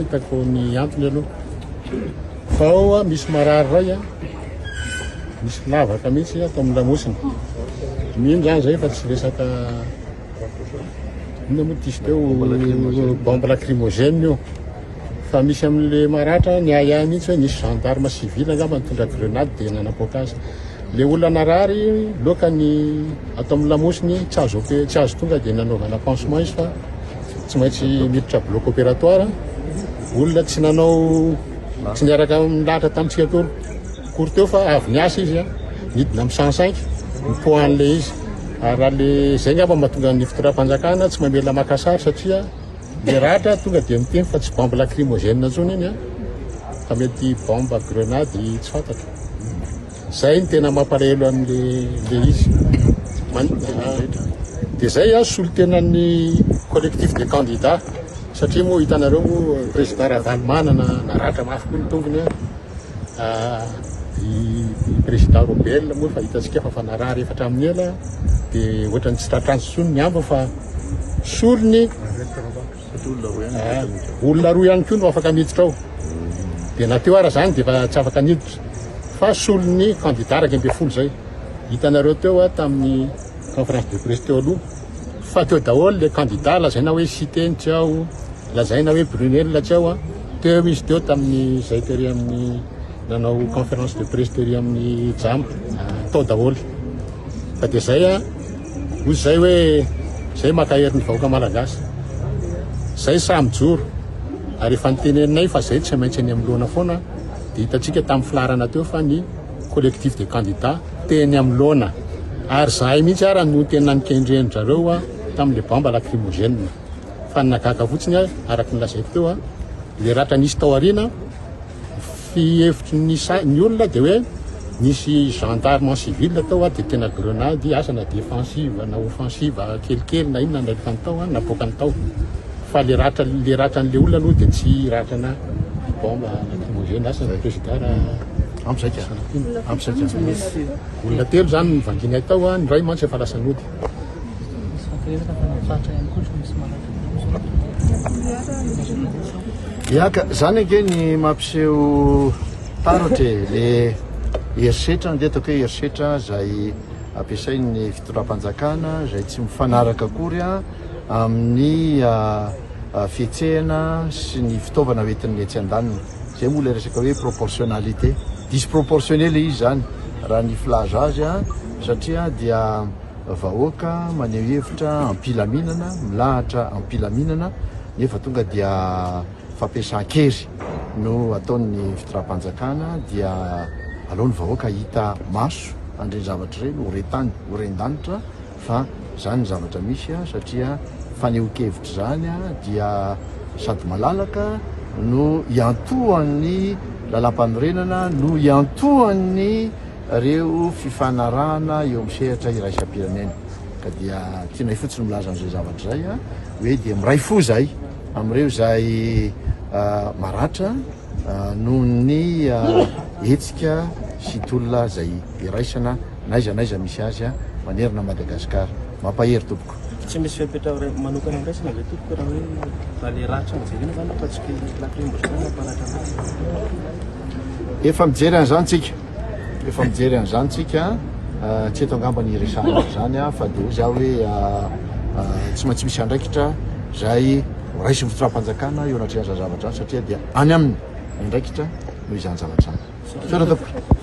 Tsy hitako ny antony aloha. Fa ao misy marary iray a, misy lavaka mihitsy ato amin'ny lamosiny. Mino zany zay fa tsy resaka inona moa diso teo bombe lacrymogène io. Fa misy amin'le maratra ny ahiahy mihitsy hoe nisy gendarme civil angamba nitondra grenade dia nanapoaka azy. Le olona narary loaka ny ato amin'ny lamosiny tsy azo tsy azo tonga dia nanaovana pansement izy fa tsy maintsy miditra bloc opératoire. Olona tsy nanao tsy niaraka nilahatra tamintsika akory akory teo fa avy niasa izy nidina amin'ny 105 nipoahan'le izy. Ary raha le zay angamba mahatonga ny fitondram-panjakana tsy mamela maka sary satria Le ratra tonga dia miteny fa tsy bombe lacrymogène intsony iny an, fa mety bombe grenade tsy fantatro. Zay no tena mampalahelo an'le le izy. Dia zay an solontenan'ny collectif des candidats satria moa hitanareo moa président Ravalomanana naratra mafy koa ny tongony an. I président Robel moa efa hitantsika fa efa narary efa hatramin'ny ela dia ohatran'ny tsy tratran'ny intsony ny ambiny fa solony olona roa ihany koa no afaka miditra ao dia na teo ara zany dia efa tsy afaka niditra fa solony candidat 11 zay hitanareo teo a tamin'ny conférence de presse teo aloha fa teo daholo le candidat lazaina hoe Siteny tsy ao Lazaina hoe Brunel tsy ao an, teo izy teo tamin'ny zay tery amin'ny nanao conférence de presse tery amin'ny jamba, tao daholo. Fa dia zay an, hoy zay hoe zay mankahery ny vahoaka malagasy. Zay sahy mijoro ary efa niteneninay fa zay tsy maintsy eny anoloana foana dia hitantsika tamin'ny filaharana teo fa ny collectif des candidats teny anoloana ary zahay mihitsy ara no tena nikendren-dRareo tamin'le bombe lacrymogène. Fa ny nahagaga fotsiny ahy, araka ny lazaiko teo, le ratra nisy tao aoriana, fihevitry ny sa- ny olona dia hoe nisy gendarme en civil tao dia tena grenade, asa na défensive na offensive kelikely na inona nalefany tao, napoakany tao. Fa le ratra le ratran'le olona aloha dia tsy ratrana bombe lacrymogène, asa na président raha Ampy zay ka. Ampy zay ka. Olona telo zany no nivangianay tao, ny iray mantsy efa lasa nody. Ya ka, zany ange ny mampiseho taratra e, le herisetra ange ataoko hoe herisetra zay ampiasain'ny fitondram-panjakana zay tsy mifanaraka akory amin'ny fihetsehana sy ny fitaovana hoentin'ny etsy andaniny. Zay moa le resaka hoe proportionnalité. Disproportionné le izy zany raha ny filaza azy satria dia Vahoaka maneho hevitra am-pilaminana, milahatra am-pilaminana nefa tonga dia fampiasan-kery no ataon'ny fitondram-panjakana dia aleo ny vahoaka hita maso an'ireny zavatra ireny, ho re tany, ho ren-danitra fa izany ny zavatra misy satria fanehoan-kevitra izany dia sady malalaka no iantohan'ny lalàmpanorenana no iantohan'ny Ireo fifanarahana eo amin'ny sehatra iraisam-pirenena. Ka dia tianay fotsiny milaza an'izay zavatra izay hoe dia miray fo izahay amin'ireo izay maratra noho ny hetsika sy tolona izay iraisana n'aiza n'aiza misy azy manerana Madagasikara. Mampahery tompoko. Tsy misy fepetra manokana horaisina ve tompoko raha hoe raha le ratra no jerena zany fa tsy lacrymogène mamparatra anazy? Efa mijery an'izany tsika. Efa mijery an'izany tsika, tsy eto angamba ny hiresahana an'izany fa dia hoy zaho hoe tsy maintsy misy andraikitra izay ho raisin'ny fitondram-panjakana eo anatrehan'izany zavatra izany satria dia any aminy ny andraikitra noho izany zavatra izany. Misaotra tompoko.